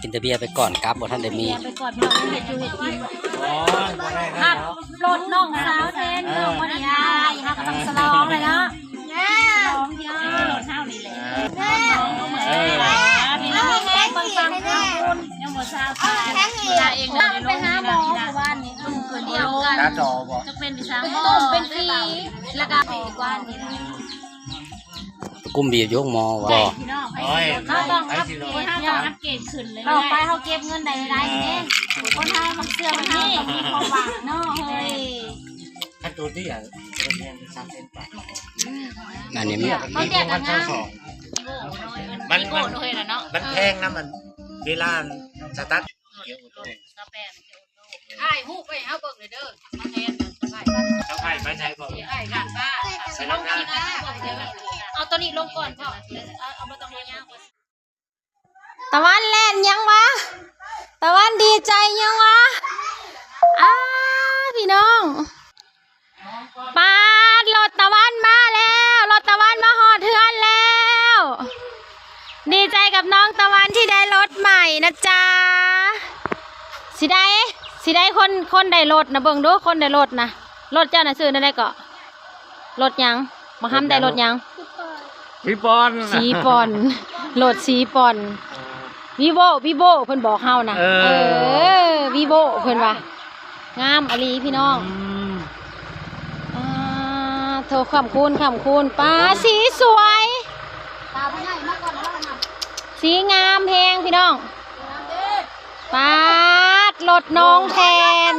ກິນແຕ່ເບຍໄປກ່ອນ ກັບບໍ່ທັນໄດ້ມີ ເບຍໄປກ່ອນ ເພາະວ່າເຮັດຢູ່ເຮັດກິນ. ໂອ້ຍ ບໍ່ໄດ້ແລ້ວ ຂັບລົດນ້ອງສາວແທນ ເອີ ນ້ອງບໍ່ໄດ້ ເຮົາກໍຕ້ອງສະຫຼອງແຫຼະເນາະ ສະຫຼອງເນາະ ລົດເຮົານີ້ແຫຼະ ເອີ ເອີ ມີແຮງປັງໆ ເຮົາຍັງບໍ່ຊາວປາຍ ເວລາເອງໄປຫາໝໍເມື່ອວານນີ້ ເອີ ດຽວກັນ ຕາຕໍບໍ່ ຈະເປັນວິຊາໝໍ ເປັນຟຣີ ແລ້ວກໍປີກວ່ານີ້ ກຸ້ມບີບຢູ່ໂຮງໝໍວ່າ ໂອ້ຍ ເຮົາຕ້ອງອັບເກຣດ ເຮົາຕ້ອງອັບເກຣດຂຶ້ນເລື້ອຍໆ ຕໍ່ໄປເຮົາເກັບເງິນໄດ້ຫຼາຍໆເດ້ ຄົນເຮົາມັນເຊື່ອວ່າເຮົາຕ້ອງມີຄວາມຫວັງເນາະ ເຮີ້ຍ ຄັນໂຕເດຍ ອັນນີ້ມັນ ມັນ ມັນແພງນຳ ມັນເວລາສະຕາດ ຖ່າຍຮູບໄວ້ໃຫ້ເຮົາເບິ່ງແດ່ເດີ ມາແທນ ສະພາຍໄປໃສບໍ່ ຖ່າຍກັນ ເອົາໂຕນີ້ລົງກ່ອນພໍ່ ເອົາ ເອົາບໍ່ຕ້ອງເອົາຍາວ. ຕາວັນແລ່ນຫຍັງວະ ຕາວັນດີໃຈຫຍັງວະ ອ້າ ພີ່ນ້ອງ ປາດ ລົດຕາວັນມາແລ້ວ ລົດຕາວັນມາຮອດເຮືອນແລ້ວ ດີໃຈກັບນ້ອງຕາວັນທີ່ໄດ້ລົດໃໝ່ນະຈາ ຊິໄດ້ ຊິໄດ້ຄົນ ຄົນໄດ້ລົດນະ ເບິ່ງດູ ຄົນໄດ້ລົດນະ ລົດເຈົ້ານະຊື່ແນວໃດເກາະ ລົດຫຍັງ ບັກຫຳໄດ້ລົດຫຍັງ ສີປ່ອນ ສີປ່ອນ ລົດສີປ່ອນ ວີໂວ້ ວີໂວ້ ເພິ່ນບອກເຮົານະ ເອີ ເອີ ວີໂວ້ ເພິ່ນວ່າ ງາມອີ່ຫຼີພີ່ນ້ອງ ອືມ ອ່າ ໂທ ຄ້ຳຄູນ ຄ້ຳຄູນ ປາ ສີສວຍ ສີງາມແຮງພີ່ນ້ອງ ປາດ ລົດນ້ອງແທນ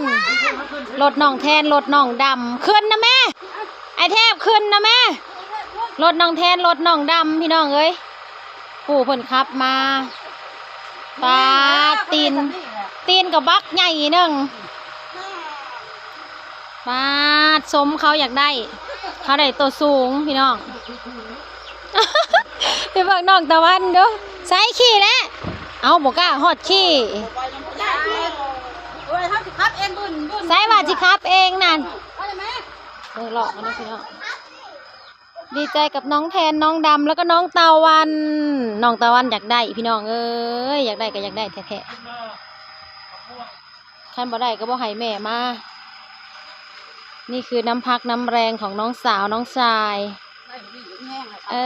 ລົດນ້ອງແທນ ລົດນ້ອງດຳ ຂຶ້ນນະແມ່ ອ້າຍເທບ ຂຶ້ນນະແມ່ ລົດນ້ອງແທນ ລົດນ້ອງດຳ ພີ່ນ້ອງເອີຍ ຜູ້ເພິ່ນຂັບມາ ປາດ ຕີນ ຕີນກໍບັກໃຫຍ່ໜຶ່ງ ປາດ ສົມເຂົາຢາກໄດ້ ເຂົາໄດ້ໂຕສູງພີ່ນ້ອງ ໄປເບິ່ງນ້ອງຕາວັນດູ ໃສ່ຂີ່ແລ້ວ ເອົ້າ ບໍ່ກ້າຮອດຂີ່ ໂອ້ຍ ເຮົາຊິຂັບເອງ ບຸນ ບຸນ ໃສ່ວ່າຊິຂັບເອງນັ້ນ ເບິ່ງເລາະກັນເດີພີ່ນ້ອງ ດີໃຈກັບນ້ອງແທນ ນ້ອງດຳ ແລ້ວກໍນ້ອງຕາວັນ ນ້ອງຕາວັນຢາກໄດ້ພີ່ນ້ອງເອີຍ ຢາກໄດ້ກໍຢາກໄດ້ແທ້ໆ ຄັນບໍ່ໄດ້ກໍບໍ່ໃຫ້ແມ່ມາ ນີ້ຄືນ້ຳພັກນ້ຳແຮງຂອງນ້ອງສາວນ້ອງຊາຍ ເອີ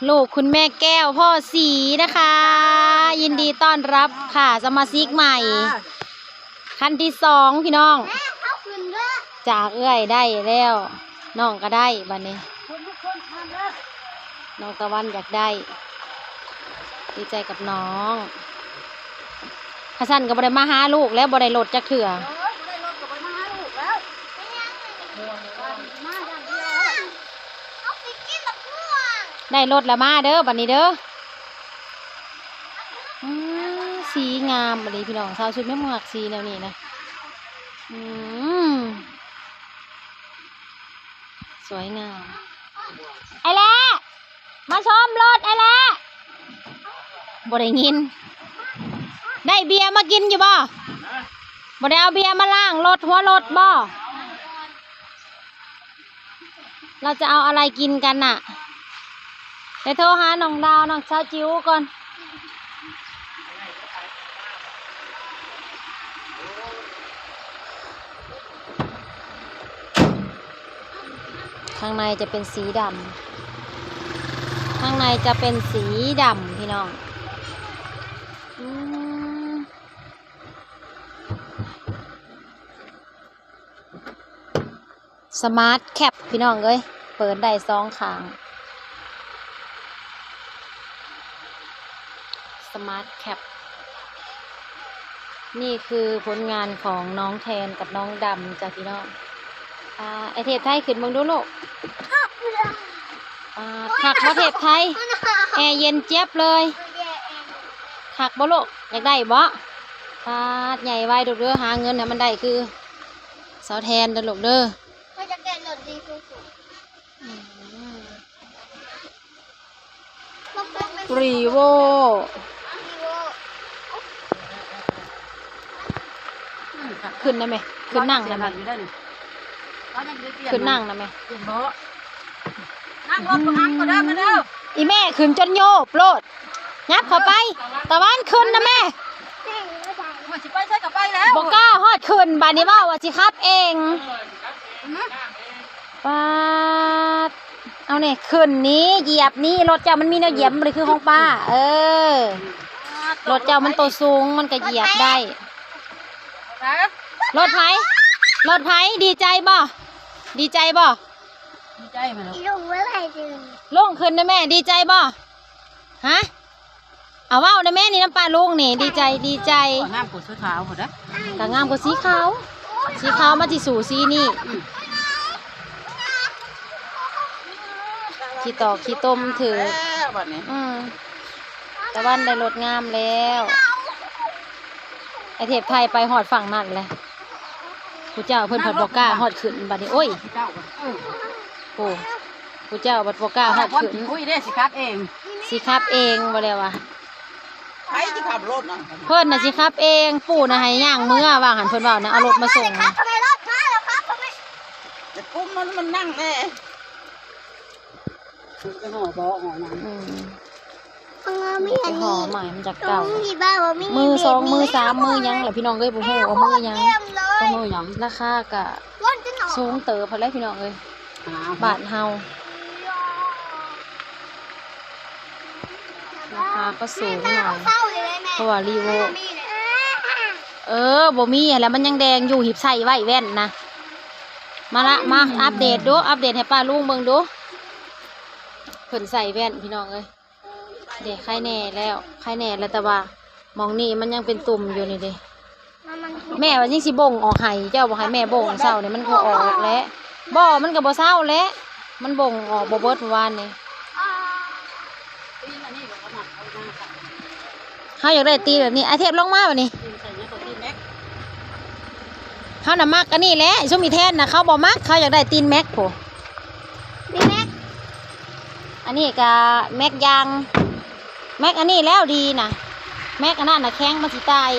ລູກຄຸນແມ່ແກ້ວ ພໍ່ສີນະຄະ ຍິນດີຕ້ອນຮັບຄ່ະ ສະມາຊິກໃໝ່ ຄັນທີສອງພີ່ນ້ອງ ຈາກເອື້ອຍໄດ້ແລ້ວ ນ້ອງກໍໄດ້ບັດນີ້ ນ້ອງຕາວັນຢາກໄດ້ ດີໃຈກັບນ້ອງ ຄັນຊັ້ນກໍບໍ່ໄດ້ມາຫາລູກແລ້ວ ບໍ່ໄດ້ລົດຈັກເທື່ອ ໄດ້ລົດແລ້ວມາເດີ ບັດນີ້ເດີ ອືມ ສີງາມອີ່ຫຼີພີ່ນ້ອງ ສາວຊຸດແມ່ນມັກສີແນວນີ້ນະ ອືມ ສວຍງາມ ໄອ້ແລ້ ມາຊົມລົດ ໄອ້ແລ້ ບໍ່ໄດ້ຍິນ ໄດ້ເບຍມາກິນຢູ່ບໍ່? ບໍ່ໄດ້ເອົາເບຍມາລ້າງລົດ ຫົວລົດບໍ່? ເຮົາຈະເອົາອະໄລກິນກັນນະ ໄປໂທຫານ້ອງດາວ ນ້ອງສາວຈິວກ່ອນ. ຂ້າງໃນຈະເປັນສີດຳ ຂ້າງໃນຈະເປັນສີດຳ ພີ່ນ້ອງ ອືມ. ສະມາດແຄັບ ພີ່ນ້ອງເອີຍ ເປີດໄດ້ສອງຂ້າງ ສະມາດແຄັບ ນີ້ຄືຜົນງານຂອງນ້ອງແທນກັບນ້ອງດຳຈ້າ ພີ່ນ້ອງ. ອ່າ ໄອ້ເທບໄທ ຂຶ້ນເບິ່ງດູລູກ ອ່າ ຄັກບໍ່ເທບໄທ? ແອເຢັນຈຽບເລີຍ ຄັກບໍ່ລູກ? ຢາກໄດ້ບໍ່? ປາດ ໃຫຍ່ໄວລູກເດີ ຫາເງິນໃຫ້ມັນໄດ້ຄື ສາວແທນເດີລູກເດີ ຂ້ອຍຢາກໄດ້ລົດດີທີ່ສຸດ ອືມ ຣີໂວ ຂຶ້ນໄດ້ແມ່ ຂຶ້ນນັ່ງໄດ້ແມ່ ຂຶ້ນນັ່ງໄດ້ແມ່ ຂຶ້ນເບາະ. ນັ່ງລົດບັກອັນກໍເດີມາເດີ. ອີແມ່ຂຶ້ນຈົນໂຍບໂລດ. ຫຍັບເຂົ້າໄປ. ຕາວັນຂຶ້ນນະແມ່. ໂອ້ຍ ຊິໄປໃສກໍໄປແລ້ວ. ບໍ່ກ້າຮອດຂຶ້ນ. ບາດນີ້ເວົ້າວ່າຊິຂັບເອງ. ປາດ. ເອົານີ້ ຂຶ້ນນີ້ ຢຽບນີ້. ລົດເຈົ້າມັນມີແນວຢຽບ ມັນບໍ່ໄດ້ຄືຂອງປ້າ. ເອີ ລົດເຈົ້າມັນໂຕສູງ ມັນກໍຢຽບໄດ້. ລົດໃຜ? ລົດໃຜ? ດີໃຈບໍ່? ດີໃຈບໍ່? ດີໃຈມັນ. ລົງຂຶ້ນນະແມ່ ດີໃຈບໍ່? ຮະ? ເອົາເວົ້ານະແມ່ ນີ້ນຳປ້າລຸງນີ້ ດີໃຈ ດີໃຈ. ງາມກວ່າສີຂາວພຸ້ນເດ້. ກໍງາມກວ່າສີຂາວ. ສີຂາວມັນຊິສູ້ສີນີ້. ອືມ ຂີ້ຕອກຂີ້ຕົມຖືກແລ້ວບັດນີ້. ອືມ ຕາວັນໄດ້ລົດງາມແລ້ວ. ໄອ້ເທບໄທໄປຮອດຝັ່ງນັ້ນແຫຼະ. ຜູ້ເຈົ້າເພິ່ນພັດບໍ່ກ້າຮອດຂຶ້ນບັດນີ້. ໂອ້ຍ ເຈົ້າ ເອີ ໂອ້ ຜູ້ເຈົ້າບັດບໍ່ກ້າຮອດຂຶ້ນ. ຄຸຍເດ້ ຊິຂັບເອງ ຊິຂັບເອງບໍ່ແລ້ວວ່າ. ໃຜຊິຂັບລົດນະ? ເພິ່ນນະຊິຂັບເອງ. ປູ່ນະໃຫ້ຍ່າງເມືອ ວ່າຫັ້ນເພິ່ນເວົ້ານະ ເອົາລົດມາສົ່ງນະ. ຈະກຸມມັນ ມັນນັ່ງແດ່. ໄປຫໍ່ເບາະຫໍ່ນະ. ອືມ ເອີ ມີອັນນີ້ ໄປຫໍ່ໃໝ່ມັນຈະເກົ່າ. ມືສອງ ມືສາມ ມືຫຍັງລະພີ່ນ້ອງເອີຍ ບໍ່ຮູ້ວ່າມືຫຍັງ. ເຕັມເລີຍ ເອົາມືຫຍັງ? ລາຄາກະສູງເຕີບພຸ້ນແຫຼະພີ່ນ້ອງເອີຍ. ບ້ານເຮົາ ລາຄາກໍສູງໜ້ອຍ ເພາະວ່າ Revo ເອີ ບໍ່ມີຫັ້ນແຫຼະ ມັນຍັງແດງຢູ່ ຮີບໃສ່ໄວ້ແວ່ນນະ. ມາລະ ມາອັບເດດດູ ອັບເດດໃຫ້ປ້າລຸງເບິ່ງດູ. ເພິ່ນໃສ່ແວ່ນພີ່ນ້ອງເອີຍ. ເດ້ ໄຄແນ່ແລ້ວ ໄຄແນ່ແລ້ວ ແຕ່ວ່າໝ່ອງນີ້ມັນຍັງເປັນຕຸ່ມຢູ່ນີ້ເດ້. ແມ່ວ່າຍັງຊິບົ່ງອອກໃຫ້ ເຈົ້າບໍ່ໃຫ້ແມ່ບົ່ງເຊົ້ານີ້ ມັນກໍອອກແຫຼະ. ບໍ່ ມັນກໍບໍ່ເຊົາແຫຼະ ມັນບົ່ງອອກບໍ່ເບິດມື້ວານນີ້. ເຮົາຢາກໄດ້ຕີນແບບນີ້ ອ້າຍເທບລົງມາບັດນີ້. ເຮົານະມັກອັນນີ້ແຫຼະ ຊຸມອີແທນນະເຂົາບໍ່ມັກ ເຂົາຢາກໄດ້ຕີນແມັກພຸ້ນ. ມີແມັກ ອັນນີ້ກະແມັກຢາງ ແມັກອັນນີ້ແລ້ວດີນະ ແມັກອັນນັ້ນນະແຂງມັນຊິຕາຍ.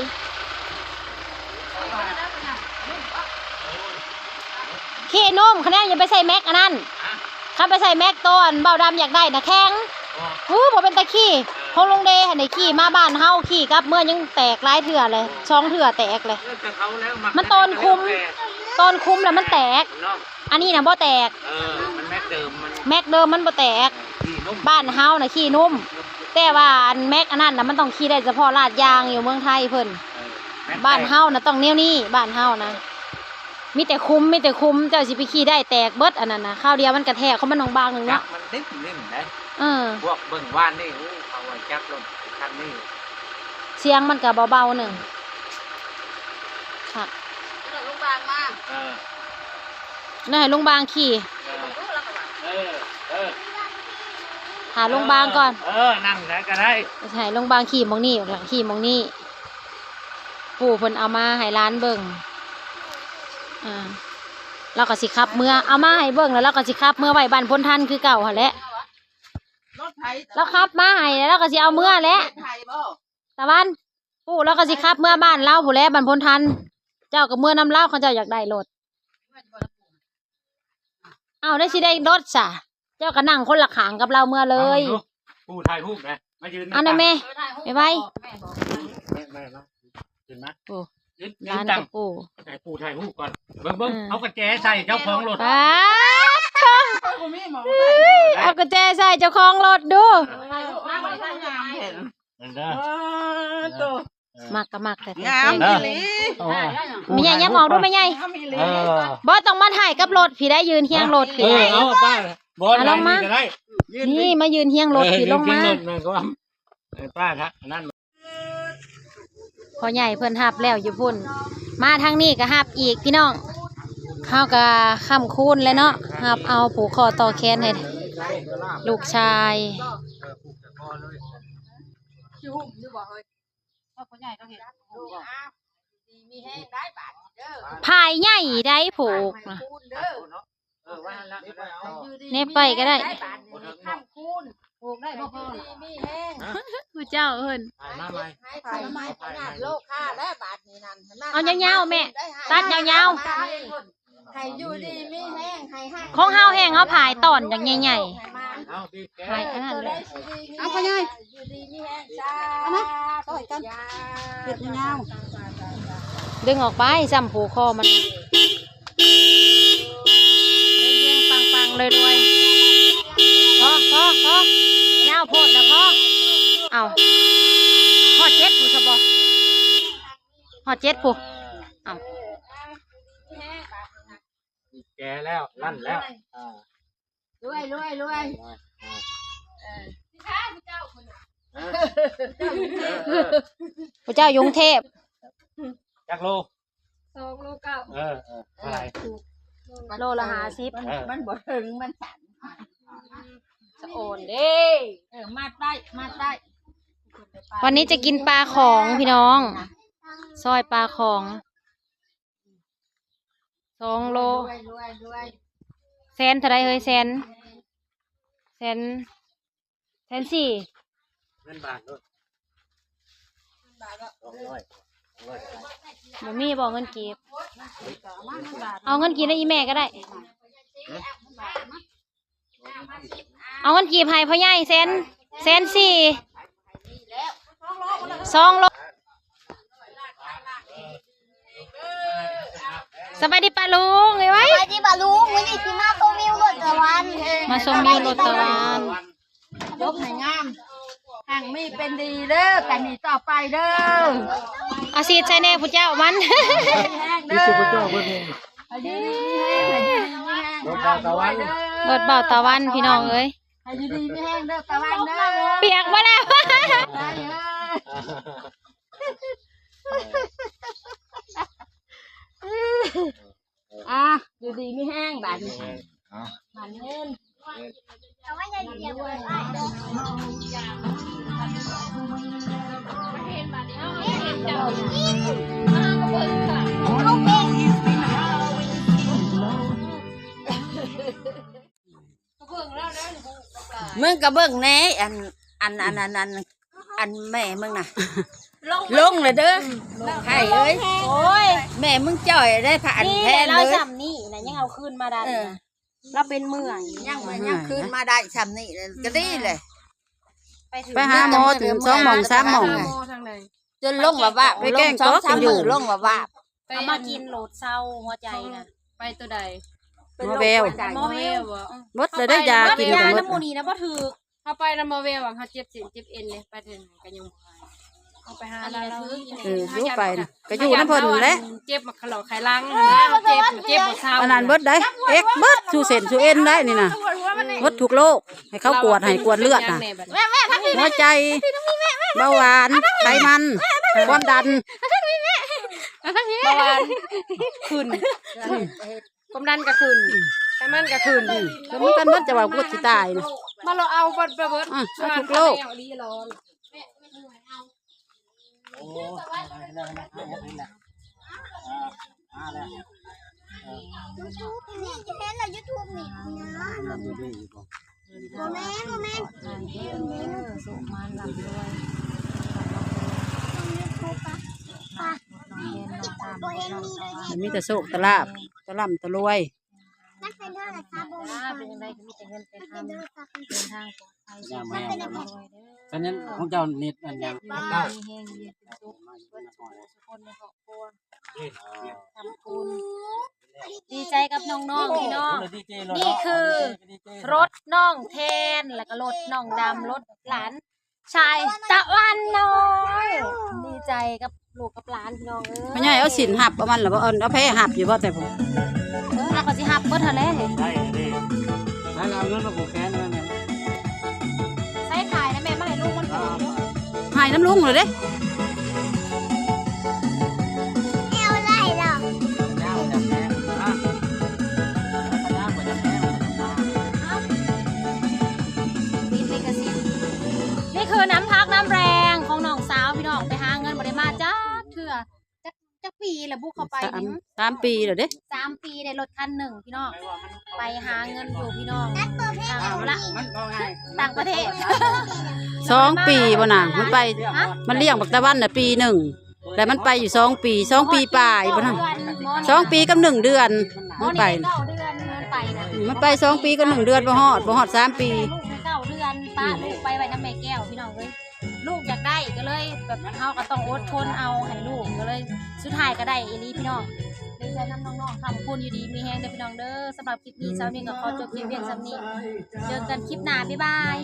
ຂີ່ນຸ້ມ ຄະແນນຢ່າໄປໃສ່ແມັກອັນນັ້ນ ຄັນໄປໃສ່ແມັກໂຕອັນເບົາດຳຢາກໄດ້ນະແຂງ. ອູ້ ບໍ່ເປັນຕາຂີ່ ຂອງລຸງເດຫັ້ນໄດ້ຂີ່ມາບ້ານເຮົາ ຂີ່ກັບເມືອຍັງແຕກຫຼາຍເທື່ອເລີຍ ສອງເທື່ອແຕກເລີຍ. ມັນໂຕນຄຸມ ໂຕນຄຸມແລ້ວມັນແຕກ. ອັນນີ້ນະບໍ່ແຕກ ເອີ ມັນແມັກເດີມ ມັນ ແມັກເດີມມັນບໍ່ແຕກ. ຂີ່ນຸ້ມ ບ້ານເຮົານະຂີ່ນຸ້ມ ແຕ່ວ່າອັນແມັກອັນນັ້ນນະ ມັນຕ້ອງຂີ່ໄດ້ສະເພາະລາດຢາງຢູ່ເມືອງໄທເພິ່ນ. ເອີ ແມັກແຕກ ບ້ານເຮົານະຕ້ອງແນວນີ້ ບ້ານເຮົານະ ມີແຕ່ຄຸມ ມີແຕ່ຄຸມ ເຈົ້າຊິໄປຂີ່ໄດ້ແຕກເບິດອັນນັ້ນນະ ຄາວດຽວມັນກະແທກ ຂອງມັນບາງໆໜຶ່ງເນາະ ຈັກມັນເຫຼັ້ນໆໄດ໋. ເອີ ພວກເບິ່ງວານນີ້ ໂອ້ ເຂົາວ່າຈັກລົດຄັນນີ້ ສຽງມັນກະເບົາໆໜຶ່ງ ຄັກ. ລົງບາງມາ ເອີ ນັ້ນໃຫ້ລຸງບາງຂີ່ ເອີ ເອີ ເອີ ຫາລຸງບາງກ່ອນ ເອີ ເອີ ນັ່ງໃສກໍໄດ້ ໃຫ້ລຸງບາງຂີ່ໝ່ອງນີ້ ຂີ່ໝ່ອງນີ້ ປູ່ເພິ່ນເອົາມາໃຫ້ຫຼານເບິ່ງ ອ່າ ລາວກໍຊິຂັບເມືອ ເອົາມາໃຫ້ເບິ່ງ ແລ້ວລາວກໍຊິຂັບເມືອໄວ້ບ້ານໂພນທັນຄືເກົ່າຫັ້ນແຫຼະ ລາວຂັບມາໃຫ້ ແລ້ວລາວກໍຊິເອົາເມືອແຫຼະ ຕາວັນ ປູ່ລາວກໍຊິຂັບເມືອບ້ານລາວພຸ້ນແຫຼະ ບ້ານໂພນທັນ ເຈົ້າກໍເມືອນຳລາວ ຄັນເຈົ້າຢາກໄດ້ລົດ. ເອົ້າ ໄດ້ຊິໄດ້ລົດຊະ ເຈົ້າກໍນັ່ງຄົນລະຂ້າງກັບລາວເມືອເລີຍ. ເອົາ ປູ່ຖ່າຍຮູບແຫຼະ ມາຢືນ ອັນນັ້ນແມ່ ໄວໆ ແມ່ ແມ່ ມາ ຂຶ້ນມາ ໂອ້ ຢືນ ຫຼານກັບປູ່ ໃຫ້ປູ່ຖ່າຍຮູບກ່ອນ ເບິ່ງໆ ເອີ ເອົາກະແຈໃສ່ເຈົ້າຂອງລົດ ປາດໂທ້ ເອົາກະແຈໃສ່ເຈົ້າຂອງລົດດູ. ເອີ ມັກກໍມັກແທ້ໆ ງາມອີ່ຫຼີ ແມ່ໃຫຍ່ ຍັບອອກດູແມ່ໃຫຍ່ ງາມອີ່ຫຼີ ເອີ ບໍ່ຕ້ອງມາຖ່າຍກັບລົດພີ້ໄດ໋ ຢືນຄຽງລົດພີ້ ເອີ ເອົາປ້າ ບໍ່ ລົງມາ ນີ້ມາຢືນຄຽງລົດພີ້ ລົງມາ ເອີ ປ້າ ອັນນັ້ນ ພໍ່ໃຫຍ່ເພິ່ນຮັບແລ້ວຢູ່ພຸ້ນ ມາທາງນີ້ກໍຮັບອີກພີ່ນ້ອງ ເຮົາກໍຄ້ຳຄູນແຫຼະເນາະ ຮັບເອົາຜູກຄໍຕໍ່ແຂນໃຫ້ລູກຊາຍ. ຜາຍໃຫຍ່ໄດ໋ຜູກນະ ເອີ ວ່ານັ້ນລະ ເນັບໄປກໍໄດ້ ບາດນີ້ຄ້ຳຄູນ ປູກໄດ້ບໍ່ພໍລະ ຢູ່ດີມີແຮງ ຜູ້ເຈົ້າເພິ່ນ ຖ່າຍມາໃໝ່ ຖ່າຍມາໃໝ່ ໂລຄາແລ້ວບາດນີ້ນັ້ນ ເອົາຍາວໆແມ່ ຕັດຍາວໆ ໃຫ້ຢູ່ດີມີແຮງ ໃຫ້ຮັກ ຂອງເຮົາແຮງ ເຮົາຜາຍຕອນຢ່າງໃຫຍ່ໆ ໃຫ້ມາ ເອົາ ບີບແກະ ຂາຍອັນນັ້ນເລີຍ ເອົາພໍ່ໃຫຍ່ ຢູ່ດີມີແຮງຊາ ເອົາມາ ຊ່ອຍກັນ ເຮັດຍາວ ດຶງອອກໄປ ຊ້ຳຜູກຄໍມັນ ເຮັງໆ ປັງໆ ລວຍໆ ພໍ ພໍ ພໍ ຍາວໂພດລະ ພໍ ເອົາ ຮອດເຈັດພຸ້ນຊະບໍ່ ຮອດເຈັດພຸ້ນ ເອົາ ແກ່ແລ້ວ ນັ້ນແລ້ວ ອ່າ ລວຍ ລວຍ ລວຍ ເອີ ເອີ ເອີ ຜູ້ເຈົ້າຢູ່ກຸງເທບ ຈັກໂລ? ສອງໂລເກົ້າ ເອີ ເອີ ເທົ່າໃດ? ໂລລະຫ້າສິບ ເອີ ມັນບໍ່ເຖິງ ມັນສັ້ນ ສະອ່ອນເດ້ ເອີ ມັດໄວ້ ມັດໄວ້ ວັນນີ້ຈະກິນປາຂອງພີ່ນ້ອງ ຊອຍປາຂອງ ສອງໂລ ລວຍ ລວຍ ລວຍ ແສນເທົ່າໃດເຮີ້ຍ ແສນ ແສນ ແສນສີ່ ເງິນບາດໂລດ ສອງຮ້ອຍ ສອງຮ້ອຍ ບໍ່ມີບໍ່ເງິນກີບ ເອົາເງິນກີບໃຫ້ອີ່ແມ່ກໍໄດ້ ເອົາເງິນກີບໃຫ້ພໍ່ໃຫຍ່ແສນ ແສນສີ່ ສອງໂລ ສະບາຍດີປ້າລຸງ ເອີຍ ສະບາຍດີປ້າລຸງ ມື້ນີ້ຊິມາຊົມວິວລົດຕາວັນ ມາຊົມວິວລົດຕາວັນ ຈົບໃຫ້ງາມ ຮັ່ງມີເປັນດີເດີ ແຕ່ນີ້ຕໍ່ໄປເດີ ອາຊີບໃສ່ແດ່ຜູ້ເຈົ້າມັນ ມີແຮງເດີ ມີຊື່ຜູ້ເຈົ້າເບິ່ງ ໃຫ້ຢູ່ດີມີແຮງ ໃຫ້ຢູ່ດີມີແຮງ ລົດບ່າວຕາວັນ ລົດບ່າວຕາວັນ ພີ່ນ້ອງເອີຍ ໃຫ້ຢູ່ດີມີແຮງເດີຕາວັນເດີ ປຽກໝົດແລ້ວ ໄປເອີຍ ອ່າ ຢູ່ດີມີແຮງບາດນີ້ ເອົາ ບາດນີ້ ມຶງກໍເບິ່ງແດ່ ອັນ ອັນ ອັນ ອັນ ອັນ ອັນແມ່ມຶງນະ ລົງແລ້ວເດີ ໄພເອີຍ ໂອ້ຍ ແມ່ມຶງຈ່ອຍໄດ້ ພະອັນແພນເລີຍ ສ່ຳນີ້ນະ ຍັງເອົາຄືນມາໄດ້ ເອີ ລາວເປັນເມື່ອຍ ຍັງ ຍັງຄືນມາໄດ້ສ່ຳນີ້ນະ ກໍດີແຫຼະ ໄປຫາໝໍເຖິງສອງໝ່ອງສາມໝ່ອງ ຈົນລົງວ່າວາບ ໄປແກ້ງກອກຢູ່ ລົງວ່າວາບ ເອົາມາກິນໂລດເຊົາຫົວໃຈນະ ໄປໂຕໃດ? ໝໍແວວ ໝໍແວວບໍ່? ໝົດແລ້ວເດ້ ຢາກິນກໍໝົດ ຢານຳໝູ່ນີ້ນະບໍ່ຖືກ ເຮົາໄປນຳໝໍແວວ ເຮົາເຈັບເສັ້ນເຈັບເອັນເດ້ ໄປເຖິງກໍຍັງບໍ່ຫາຍ ເຮົາໄປຫາລາວ ເອີ ຢູ່ໄປນະ ກໍຢູ່ນຳເພິ່ນແຫຼະ ເຈັບມາຂະຫຼອກໄຂຫຼັງ ເຈັບ ເຈັບບໍ່ເຊົາ ອັນນັ້ນເບິດໄດ໋ ເອັກເບິດ ສູ່ເສັ້ນສູ່ເອັນໄດ໋ນີ້ນະ ເບິດທຸກໂລກ ໃຫ້ເຂົາກວດໃຫ້ ກວດເລືອດນະ ຫົວໃຈ ເບົາຫວານ ໄຂມັນ ຄວາມດັນ ເບົາຫວານຂຶ້ນ ຄວາມດັນກໍຂຶ້ນ ໄຂມັນກໍຂຶ້ນ ຄືມັນກັນເບິດ ຈະວ່າກູຊິຕາຍນະ ມາເອົາເບິດ ເອົາທຸກໂລກ ໂອ້ ເຫັນແລ້ວ ເຫັນແລ້ວ ເຫັນແລ້ວ ອ່າ ມາແລ້ວ ເອີ ຢູທູບນີ້ ເຫັນແລ້ວຢູທູບນີ້ນະ ບໍ່ແມ່ນ ບໍ່ແມ່ນ ໂຊກມານ ລ່ຳລວຍ ຢູທູບປະ ປະ ບໍ່ເຫັນມີເລີຍ ມີແຕ່ໂຊກແຕ່ລາບ ແຕ່ລ່ຳແຕ່ລວຍ ມັນເປັນໂທລະສັບບໍ່ມີ ເປັນຈັ່ງໃດກໍມີແຕ່ເງິນແຕ່ຄຳ ເດີນທາງປອດໄພ ສຸກຂະພາບ ຮ່ຳລວຍເດີ ອັນນັ້ນຂອງເຈົ້າເນັດອັນຫຍັງ ຢູ່ດີມີແຮງ ຢູ່ເຢັນເປັນສຸກ ເບິດສູ່ຜູ້ສູ່ຄົນໃນຄອບຄົວ ຂອບຄຸນ ດີໃຈກັບນ້ອງໆ ພີ່ນ້ອງ ນີ້ຄືລົດນ້ອງແທນ ແລ້ວກໍລົດນ້ອງດຳ ລົດຫຼານ ຊາຍຕາວັນນ້ອຍ ດີໃຈກັບລູກກັບຫຼານພີ່ນ້ອງເອີຍ ພໍ່ໃຫຍ່ເອົາສິນຮັບເອົາມັນລະບໍ່ ເອົາ ເອົາແພຮັບຢູ່ບໍ່ ແຕ່ຜູ້ ເອີ ເຮົາກໍຊິຮັບເບິດຫັ້ນແຫຼະ ໄດ້ເດ້ ໃຊ້ລະເອົາເງິນມາຜູກແຂນແມ່ ໃຊ້ຂາຍນະແມ່ ມາໃຫ້ລູກມັນຜູກ ໃຫ້ນຳລຸງເລີຍເດ້ ແອວໄລ່ລະ ຍາວຈາກແມ່ນະ ຍາວກວ່າຈາກແມ່ນະ ຕິດລິຂະສິດ ນີ້ຄືນ້ຳພັກນ້ຳແຮງຂອງນ້ອງສາວພີ່ນ້ອງ ໄປຫາເງິນບໍ່ໄດ້ມາຈັກເທື່ອ ຈັກ ຈັກປີແລ້ວບຸ ເຂົ້າໄປນີ້ ສາມ ສາມປີແລ້ວເດ້ ສາມປີໄດ້ລົດຄັນໜຶ່ງພີ່ນ້ອງ ໄປຫາເງິນຢູ່ພີ່ນ້ອງ ເອົາລະ ຕ່າງປະເທດ ສອງປີບໍ່ນາ ມັນໄປ ຮະ ມັນລ້ຽງບັກຕາວັນນະປີໜຶ່ງ ແລ້ວມັນໄປຢູ່ສອງປີ ສອງປີປາຍບໍ່ນະ ສອງປີກັບໜຶ່ງເດືອນ ມັນໄປ ມັນໄປສອງປີກັບໜຶ່ງເດືອນ ບໍ່ຮອດ ບໍ່ຮອດສາມປີ ພາລູກໄປໄວ້ນຳແມ່ແກ້ວ ພີ່ນ້ອງເອີຍ. ລູກຢາກໄດ້ກໍເລີຍແບບ ເຮົາກໍຕ້ອງອົດທົນເອົາໃຫ້ລູກ ກໍເລີຍສຸດທ້າຍກໍໄດ້ອີ່ຫຼີພີ່ນ້ອງ. ດີໃຈນຳນ້ອງໆ ຄ້ຳຄູນຢູ່ດີມີແຮງເດີພີ່ນ້ອງເດີ. ສຳລັບຄລິບນີ້ ສາວມິນກໍຂໍຈົບຄລິບພຽງສ່ຳນີ້ ເຈີກັນຄລິບໜ້າ ບາຍບາຍ.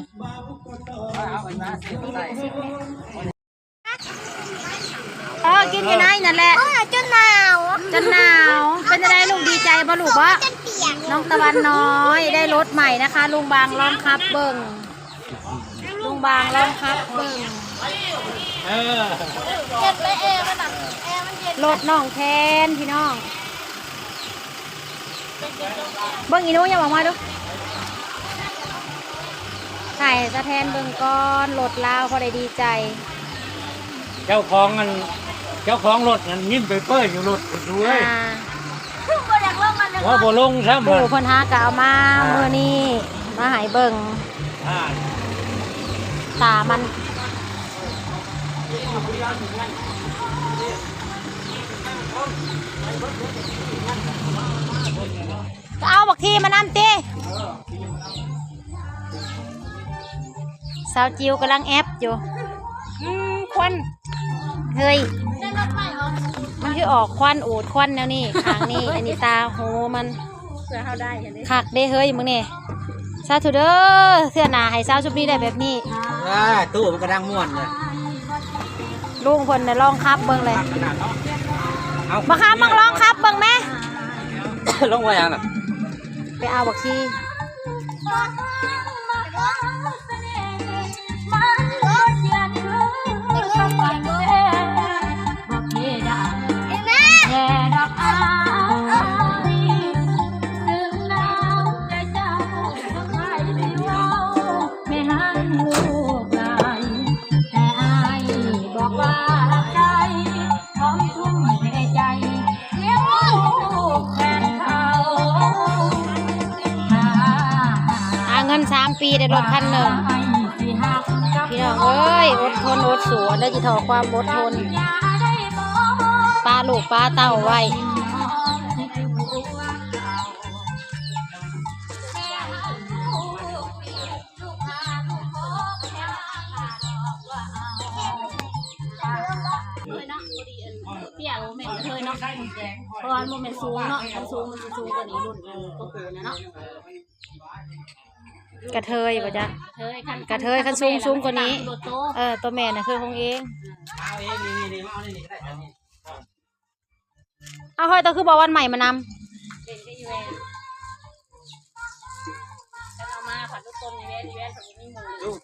ເອີ ກິນຢູ່ໃນນັ້ນແຫຼະ ໂອ້ຍ ຈົນໜາວ ຈົນໜາວ. ເປັນຈັ່ງໃດລູກ ດີໃຈບໍ່ລູກ? ບໍ່ ຈົນປຽກ. ນ້ອງຕະວັນນ້ອຍໄດ້ລົດໃໝ່ນະຄະ ລຸງບາງລອງຂັບເບິ່ງ ລຸງບາງລອງຂັບເບິ່ງ. ເອີ ເຢັນໄປແອມັນນະ ແອມັນເຢັນ. ລົດນ້ອງແທນພີ່ນ້ອງ. ເບິ່ງອີ່ໜູ ຫຍັບອອກມາດູ ຖ່າຍໃຫ້ສາແທນເບິ່ງກ່ອນ. ລົດລາວພໍໄດ້ດີໃຈ. ເຈົ້າຂອງອັນ ເຈົ້າຂອງລົດນັ້ນຍິ້ມເປີຍໆຢູ່ລົດພຸ້ນເວີຍ. ອ່າ ບໍ່ຢາກລົງ ມັນຍັງ ວ່າບໍ່ລົງຊ້ຳ. ໂອ້ ເພິ່ນຫາກະເອົາມາ ອ່າ ມື້ນີ້ມາໃຫ້ເບິ່ງ. ອ່າ ຕາມັນ ກໍເອົາບັກທີມານຳຕິ. ສາວຈິວກຳລັງແອັບຢູ່. ອືມ ຄວັນ ເຮີ້ຍ ມັນຄືອອກຄວັນ ໂອດຄວັນແນວນີ້ ຂ້າງນີ້. ອັນນີ້ຕາຫູມັນ. ເພື່ອເຮົາໄດ້ ຄັກເດ້ເຮີ້ຍ ມື້ນີ້. ສາທຸເດີ ເທື່ອໜ້າໃຫ້ສາວຊຸມນີ້ໄດ້ແບບນີ້. ອ່າ ຕູ້ມັນກະດັງມ່ວນເລີຍ. ລຸງເພິ່ນນະລອງຂັບເບິ່ງເລີຍ. ເອົາ ບັກຄາມ ມາລອງຂັບເບິ່ງແມ. ລົງໄວ້ຫຍັງນະ? ໄປເອົາບັກຊີ. ຫາເງິນສາມປີໄດ້ລົດຄັນໜຶ່ງ. ພີ່ນ້ອງເອີຍ ອົດທົນອົດສູ້ ອັນໃດຊິທໍ່ຄວາມອົດທົນ. ປະລູກປະເຕົ້າໄວ້. ເອີຍເນາະ ພໍດີອັນເຕ້ຍບໍ່ແມ່ນກະເທີຍເນາະ ເພາະວ່າມັນບໍ່ແມ່ນສູງເນາະ ຄັນສູງມັນຊິສູງກວ່ານີ້ ລຸ້ນອັນໂຕໂຕນະເນາະ. ກະເທີຍບໍ່ຈັກ ກະເທີຍ ຄັນ ກະເທີຍຄັນສູງ ສູງກວ່ານີ້. ເອີ ໂຕແມ່ນະຄືຄົງເອງ. ເອົາເຮີ້ຍ ໂຕຄືບໍ່ເອົາອັນໃໝ່ມານຳ? ເຫັນແຕ່ອີແວນ ຄັນເອົາມາພັດລົດຕົ້ນອີແວນ ອີແວນພັດບໍ່ມີໝູ່. ລຸງ